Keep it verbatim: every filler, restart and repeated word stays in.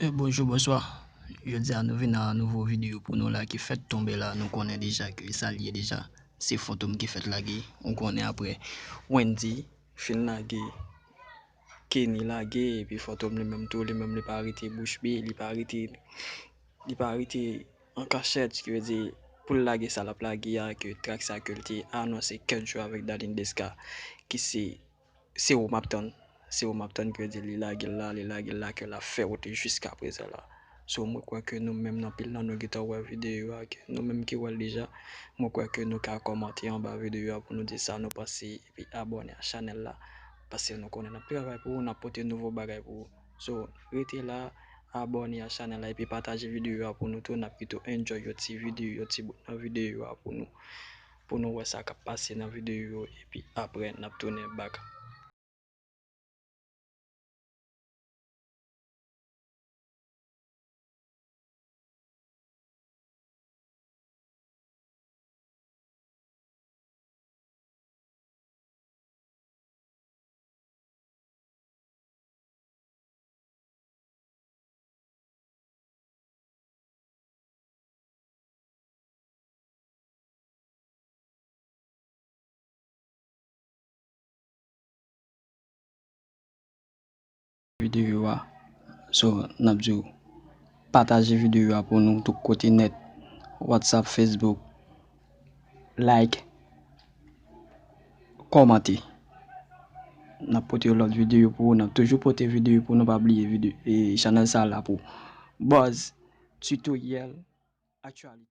E bonjou, bonswa. Jodi a nou vin a nouvo videyo pou nou la ki fèt tonbe la. Nou konnen deja ke sa l ye deja. Se Fantom ki fèt lage. Ou konnen apre Wendy fin lage, Kenny lage, epi Fantom li menm tou, li menm li pa rete bouch be, li pa rete, li pa rete an kachèt, ki vle di pou l lage sa l ap lage a, ke trak sa ke l te anonse kèk jou avèk Darline Desca, ki se Se ou m ap tann. Se ou m ap tann, ke di li lage l la, li lage l la, ke l ap fè wout li jiska prezan la. So, mwen kwè ke nou menm nan pil nan nou gentan wè videyo a, ke nou menm ki wè l deja, mwen kwè ke nou ka kòmante anba videyo a pou nou di sa nou panse, epi abòne a chanèl la, paske nou konnen n ap travay pou ou, n ap pote nouvo bagay pou ou. So, rete la, abòne a chanèl la, epi pataje videyo a pou nou tou, n ap kite w enjoy yon ti videyo, yon ti bout nan videyo a pou nou, pou nou wè sa k ap pase nan videyo yo, epi apre n ap tounen back. Videyo a. So, n ap di w, pataje videyo a pou nou tout kote nèt, WhatsApp, Facebook, like, kòmante. N ap pote lòt videyo pou ou, n ap toujou pote videyo pou nou, pa bliye videyo, e chanèl sa la pou buzz, tutoriel, aktyalite.